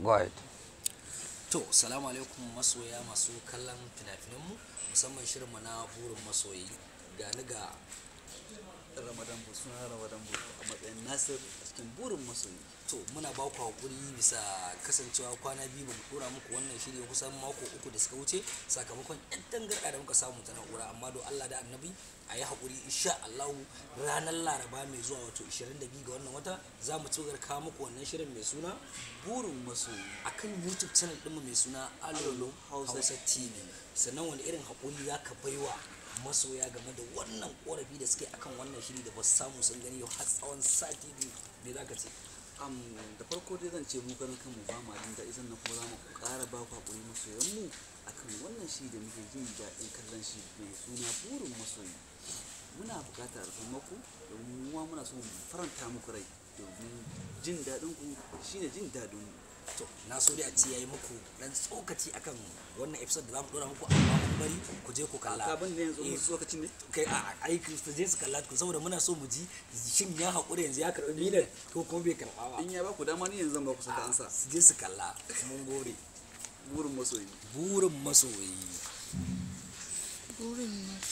Go ahead. To, salamu alaikum masoya masu kallon fina-finanmu, musamman shirinmu na Burin Masoyi. Ga ni ga Ramadan Bu, suna Ramadan Bu a matsayin Nasir a cikin Burin Masoyi. To, muna ba ku haƙuri bisa kasancewa kwana 2 ba mu ɗora muku wannan shiri kusan mako 3 da suka wuce sakamakon 'yan tangarɗa da muka samu ta na'ura, amma don Allah da Annabi a yi haƙuri. Insha Allahu ranar Laraba mai zuwa, wato 22 ga wannan wata, za mu ci gaba da kawo muku wannan shirin mai suna Burin Masoyi akan YouTube channel ɗinmu mai suna Alolo Hausa TV. Sannan wani irin haƙuri za ka baiwa masoya game da wannan ƙorafi da suke akan wannan shiri da ba su samu sun gani har tsawon sati 2, me za ka ce? Da farko dai zan ce mu karan kanmu ba ma jin daɗi, sannan kuma za mu ƙara ba ku haƙuri masoyanmu akan wannan shiri da muke jin daɗin kallon shi mai suna Burin Masoyi. Muna buƙatar alfarmarku domin mu ma muna so mu faranta muku rai, domin jin daɗin ku shine jin daɗin mu. To, na so dai a ce yayi muku dan tsokaci akan wannan episode da zamu dora muku, amma mun bari ku je ku kalla. Ka bani ne yanzu musu tsokacin ne? Kai a ai su je su kalla ku, saboda muna so mu ji shin ya haƙura yanzu ya karɓi milan ko kuma bai karɓa ba. In ya ba ku dama ni yanzu zan ba ku sata ansa. Su je su kalla. Mun gode. Burin Masoyi. Burin Masoyi. Burin Masoyi.